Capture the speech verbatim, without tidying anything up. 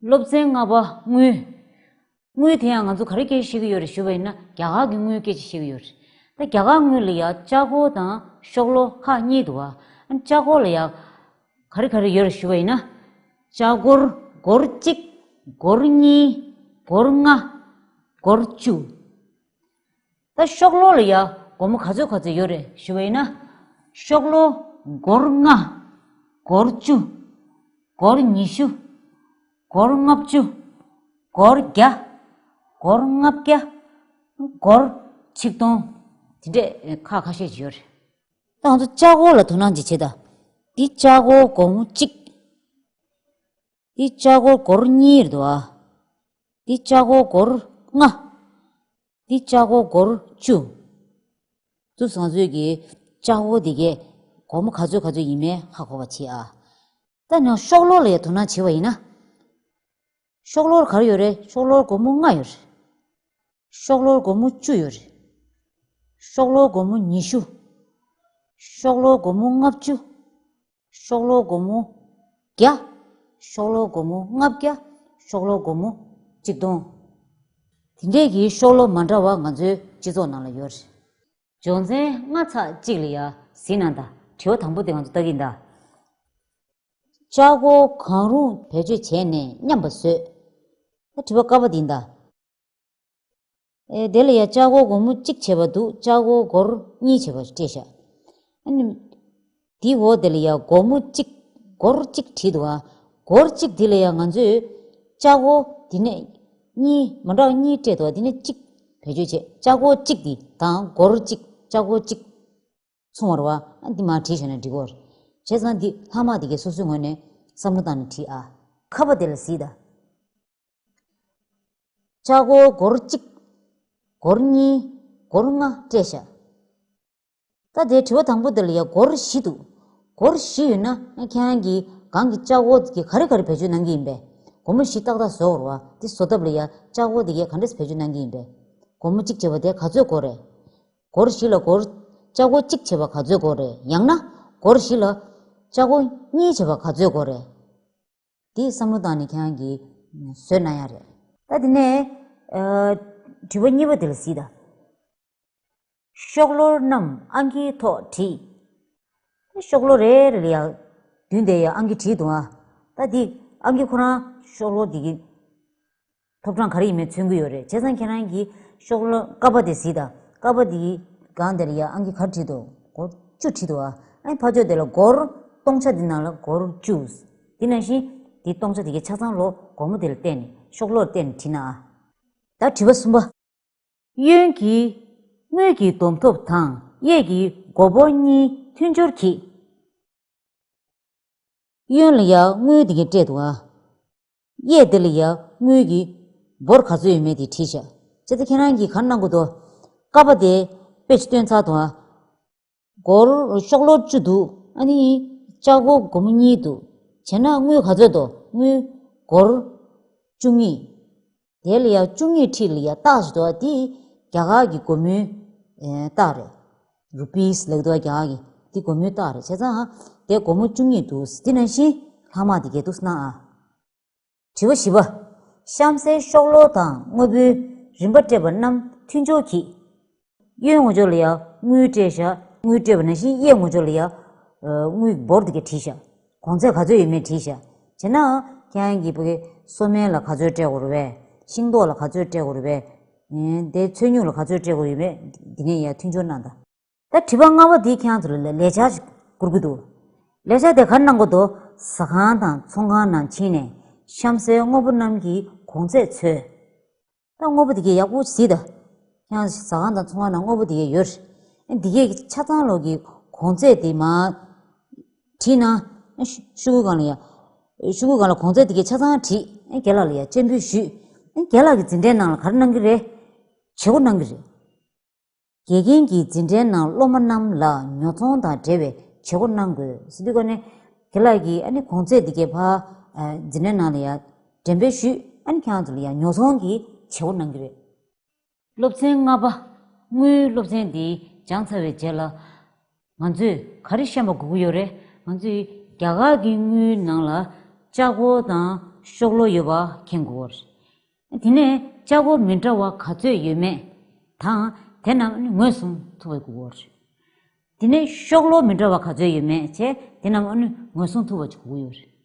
སློབ་ཚན་ལྔ་པ་དངུལ། དངུལ་དེ་ཡང་ང་ཚོ་ག་རེ་སྐད་ཆ་བཤད་ཀྱི་ཡོད་རེད་ཞུ་བ་ཡིན་ན། རྒྱ་གར་གྱི་དངུལ་སྐད་ཆ་བཤད་ཀྱི་ཡོད་རེད། ད་རྒྱ་གར་དངུལ་ལ་ཡ་ལྕགས་སྒོར་དང་ཤོག་ལོར་ཁག་གཉིས་འདུག་བ། ལྕགས་སྒོར་ལ་ཡ་ག་རེ་ག་རེ་ཡོད་རེད་ཞུ་བ་ཡིན་ན། ལྕགས་སྒོར་སྒོར་གཅིག་སྒོར་གཉིས། སྒོར་ལྔ། སྒོར་བཅུ། ད་ཤོག་ལོར་ལ་ཡ་སྒོར་མོ་ག་ཚོད་ག་ཚོད་ཡོད་རེད་ཞུ་བ་ཡིན་ན། ཤོག་ལོར་སྒོར་ལྔ། སྒོར་བཅུ། སྒོར་ཉི་ཤུ། སྒོར་ལྔ་བཅུ། སྒོར་བརྒྱ། སྒོར་ལྔ་བརྒྱ། སྒོར་ཆིག་སྟོང་། དེ་འདྲས་ཁག་ཁ་ཤས་ཅིག་ཡོད་རེད། ད་ང་ཚོ་ལྕགས་སྒོར་ལ་དོ་སྣང་ཅིག་བྱེད་དང་། འདི་ལྕགས་སྒོར་སྒོར་མོ་གཅིག་འདི་ལྕགས་སྒོར་སྒོར་གཉིས་རེད་འདུག་ཨ། འདི་ལྕགས་སྒོར་སྒོར་ལྔ། འདི་ལྕགས་སྒོར་སྒོར་བཅུ། འདུག་སེ་ང་ཚོས་ཀྱི་ལྕགས་སྒོར་འདི་གས་སྒོར་མོ་ག་ཚོད་ག་ཚོད་ཡིན་མིན་ཧ་གོ་བ་བྱེད་ཨ། ད་ནང་ཤོག་ལོར་ལ་ཡ་དོ་སྣང་བྱེད་པ་ཡིན་ན། ཤོག་ལོར་ག་རེ་ཡོད་རེད། ཤོག་ལོར་སྒོར་མོ་ལྔ་ཡོད་རེད། ཤོག་ལོར་སྒོར་མོ་བཅུ་ཡོད་རེད། ཤོག་ལོར་སྒོར་མོ་ཉི་ཤུ། ཤོག་ལོར་སྒོར་མོ་ལྔ་བཅུ། ཤོག་ལོར་སྒོར་མོ་བརྒྱ། ཤོག་ལོར་སྒོར་མོ་ལྔ་བརྒྱ། ཤོག་ལོར་སྒོར་མོ་ཆིག་སྟོང་། དེ་འདྲས་ཀྱི་ཤོག་ལོར་མ་འདྲ་བ་ང་ཚོའི་སྤྱི་ཚོགས་ནང་ལ་ཡོད་རེད། སྦྱོང་ཚན་ལྔ་ཚེག་གཅིག་ལ་ཡ་གཟིགས་གནང་དང་། དྲི་བ་དང་པོ་དེ་ང་ཚོ་ལྟ་གི་ཡིན་ད། ལྕགས་སྒོར་གང་རུང་བེད་སྤྱོད་བྱས་ནས་མཉམ་པ་བཟོས། ད་དྲི་བ་ཀ་པ་འདི་ཡིན་ད། ཨེ། དེ་ལ་ཡ་ལྕགས་སྒོར་སྒོར་མོ་གཅིག་བྱས་པ་འདུག་ལྕགས་སྒོར་སྒོར་གཉིས་བྱས་པ་སྤྲད་ཤག་ཨ་ནི། དེའི་འོག་དེ་ལ་ཡ་སྒོར་མོ་གཅིག་སྒོར་གཅིག་བྲིས་འདུག་ཨ། སྒོར་གཅིག་འདི་ལ་ཡ་ང་ཚོས་ལྕགས་སྒོར་འདི་ནས་གཉིས་མ་འདྲ་བ་གཉིས་སྤྲད་འདུག་ཨ། འདི་ནས་གཅིག་བེད་སྤྱོད་བྱས། ལྕགས་སྒོར་གཅིག་འདི་དང་སྒོར་གཅིག་ལྕགས་སྒོར་གཅིག་མཚུངས་པ་རེད་བ། ཨ། འདི་མར་བྲིས་བཞག་ན་འགྲིག་གི་རེད། བྱས་ཙང་འདི་ལྷག་མ་འདི་གས་སོ་སོའི་ངོས་ནས་བསམ་བློ་བཏང་ནས་བྲིས་ཨ། ཁ་པ་དེ་ལ་གཟིགས་དང་། ལྕགས་སྒོར་སྒོར་གཅིག་སྒོར་གཉིས། སྒོར་ལྔ་སྤྲད་ཤག་ད་དེ་དྲི་བ་དང་པོ་དེ་ལ་ཡ་སྒོར་བཞི་འདུག་སྒོར་བཞི་ཡོད་ན་ཁྱེད་རང་གིས་སྒང་གི་ལྕགས་སྒོར་གྱི་ག་རེ་ག་རེ་བེད་སྤྱོད་གནང་གི་ཡིན་པས། སྒོར་མོ་བཞི་ཏག་ཏག་བཟོ་དགོས་རེད་བ། དེ་བཟོ་ཐབས་ལ་ཡ་ལྕགས་སྒོར་དེ་གས་ག་འདྲས་བེད་སྤྱོད་གནང་གི་ཡིན་པས། སྒོར་མོ་གཅིག་བྱས་པ་དེ་ག་ཚོད་དགོས་རེད། སྒོར་བཞི་ལ་སྒོར་ལྕགས་སྒོར་གཅིག་བྱས་པ་ག་ཚོད་དགོས་རེད། ཡང་ན་སྒོར་བཞི་ལ་ལྕགས་སྒོར་གཉིས་བྱས་པ་ག་ཚོད་དགོས་རེད། དེ་བསམ་བློ་བཏང་ནས་ཁྱེད་རང་གིས་བཟོས་གནང་ཡ་རེད། ད་དེ་ནས་ཨ། དྲི་བ་གཉིས་པ་དེ་ལ་གཟིགས་དང་། ཤོག་ལོར་རྣམས་ཨང་ཀིའི་ཐོག་བྲིས། ཤོག་ལོར་རེ་རེ་ལ་ཡ་མདུན་དེ་ཡ་ཨང་ཀི་བྲིས་འདུག་ཨ། ད་འདི་ཨང་ཀི་ཁོ་རང་ཤོག་ལོར་འདི་གི་ཐོབ་གྲངས་ག་རེ་ཡིན་མིན་མཚོན་གྱི་ཡོད་རེད། བྱས་ཙང་ཁྱེད་རང་གིས་ཤོག་ལོར་ཀ་པ་དེ་གཟིགས་དང་། ཀ་པ་དེའི་སྒང་དེ་ལ་ཡ་ཨང་ཀི་ག་རེ་བྲིས་འདུག་སྒོར་བཅུ་བྲིས་འདུག་ཨ། ཨ་ནི་ཕར་ཕྱོགས་དེ་ལ་སྒོར་སྟོང་ཆ་འདི་ནང་ལ་སྒོར་བཅུ། དེ་ནང་བཞིན་འདི་སྟོང་ཆ་དེ་གའི་ཆ་ཚང་ལོ་སྒོར་མོ་དེ་ལ་བལྟས་ནས་ཤོག་ལོར་བལྟས་ནས་བྲིས་ན་ཨ། ད་དྲི་བ་གསུམ་པ། གཡོན་གྱི་དངུལ་གྱི་བསྡོམས་ཐོབ་དང་གཡས་ཀྱི་སྒོར་སྦོར་གཉིས་མཐུན་སྦྱོར་གྱིས། གཡོན་ལ་ཡ་དངུལ་འདི་གས་སྤྲད་འདུག་ཨ། གཡས་དེ་ལ་ཡ་དངུལ་གྱི་སྦོར་ག་ཚོད་ཡོད་མེད་དེ་བྲིས་ཤག་བྱས་ཙང་ཁྱེད་རང་གིས་ག་རེ་གནང་དགོས་འདུག་ཀ་པ་དེ་དཔེ་ཆ་སྟོན་ཚར་འདུག་ཨ། སྒོར་ཤོག་ལོར་བཅུ་འདུག་ཨ་ནི་ལྕགས་སྒོར་སྒོར་མོ་གཉིས་འདུག་བྱས་ན་དངུལ་ག་ཚོད་འདུག་དངུལ་སྒོར་བཅུ་གཉིས། དེ་ལ་ཡ་བཅུ་གཉིས་འཁྲིས་ལ་ཡ་རྟགས་ཤིག་འདུག་ཨ། དེ་རྒྱ་གར་གྱི་སྒོར་མོའི་ཨེ། རྟགས་རེད། རུ་པིས་ལབ་འདུག་ཨ། རྒྱ་གར་གྱི་དེ་སྒོར་མོའི་རྟགས་རེད། བྱས་ཙང་དེ་སྒོར་མོ་བཅུ་གཉིས་འདུག་དེ་ནང་བཞིན་ལྷག་མ་དེ་གས་འདུག་སེ་གནང་ཨ། དྲི་བ་བཞི་པ། གཤམ་གསལ་ཤོག་ལོར་དང་དངོས་པོའི་རིན་པ་སྤྲད་པ་རྣམས་མཐུན་སྦྱོར་གྱིས། གཡོན་ངོས་ཕྱོགས་ལ་ཡ་དངུལ་སྤྲད་ཤག་དངུལ་སྤྲད་པ་ནང་བཞིན་གཡས་ངོས་ཕྱོགས་ལ་ཡ་ཨ། དངུལ་སྦོར་དེ་གས་བྲིས་ཤག་གོང་ཚད་ག་ཚོད་ཡོད་མེད་བྲིས་ཤག་བྱས་ན་ཁྱེད་རང་གིས་ཕ་གི་སོ་སྨན་ལ་ག་ཚོད་སྤྲད་དགོས་རེད་པས། ཤིང་ཏོག་ལ་ག་ཚོད་སྤྲད་དགོས་རེད་པས། ཨེ། དེ་ཚོས་སྨྱུག་ལ་ག་ཚོད་སྤྲད་དགོས་ཡོད་མེད་འདི་ནས་ཡ་མཐུན་སྦྱོར་གནང་དང་། ད་དྲི་བ་ལྔ་པ་འདི་ཁྱེད་རང་ཚོ་ལ་ལས་འཆར་ཞིག་བསྐུར་གྱི་འདུག་ལས་འཆར་དེ་ག་རེ་གནང་དགོས་འདུག་ཟ་ཁང་དང་ཚོང་ཁང་ནང་ཕྱིན་ནས་གཤམ་གསལ་དངོས་པོ་རྣམས་ཀྱི་གོང་ཚད་འཚོལ། ད་དངོས་པོ་འདི་གས་ཡག་པོ་གཟིགས་དང་། ཁྱེད་རང་ཟ་ཁང་དང་ཚོང་ཁང་ནང་དངོས་པོ་འདི་གས་ཡོད་རེད། འདི་གས་ཆ་ཚང་ལོག་གི་གོང་ཚད་དེ་མར་བྲིས་ན། ཤོག་གུའི་སྒང་ལ་ཡ། ཤོག་གུའི་སྒང་ལ་གོང་ཚད་འདི་གས་ཆ་ཚང་བྲིས། རྒན་ལགས་ལ་ཡ་སྤྱན་འབུལ་ཞུས། རྒན་ལགས་ཀྱིས་འཛིན་གྲྭའི་ནང་ལ་ག་རེ་གནང་གི་རེད། བྱེད་སྒོ་གནང་གི་རེད། དགེ་རྒན་གྱིས་འཛིན་གྲྭའི་ནང་སློབ་མ་རྣམས་ལ་ཉོ་ཚོང་དང་འབྲེལ་བའི་བྱེད་སྒོ་གནང་དགོས་ཟེར་དུས་ཀ་ནས། རྒན་ལགས་ཀྱིས་ཨ་ནི་གོང་ཚད་འདི་གས་ཕར་འཛིན་གྲྭའི་ནང་ལ་ཡ་འགྲེམས་སྤེལ་ཞུས། ཨ་ནི་ཁྱེད་རང་ཚོ་ལ་ཡ་ཉོ་ཚོང་གི་བྱེད་སྒོ་གནང་གི་རེད། སློབ་ཚན་ལྔ་པ། དངུལ་སློབ་ཚན་འདི་སྦྱངས་ཚར་བའི་རྗེས་ལ། ང་ཚོས་ག་རེ་ཤེས་པ་དགོས་ཀྱི་ཡོད་རེད། ང་ཚོས་རྒྱ་གར་གྱི་དངུལ་ནང་ལ་ ལྕགས་སྒོར་དང་ཤོག་ལོར་ཡོད་པ་མཁྱེན་དགོས་རེད། དེ་ནས་ལྕགས་སྒོར་མི་འདྲ་བ་ག་ཚོད་ཡོད་མེད་དང་། དེ་རྣམས་ནི་ངོས་བཟུང་ཐུབ་པ་དགོས་རེད། དེ་ནས་ཤོག་ལོར་མི་འདྲ་བ་ག་ཚོད་ཡོད་མེད་བྱས། དེ་རྣམས་ནི་ངོས་བཟུང་ཐུབ་པ་དགོས་ཡོད་རེད།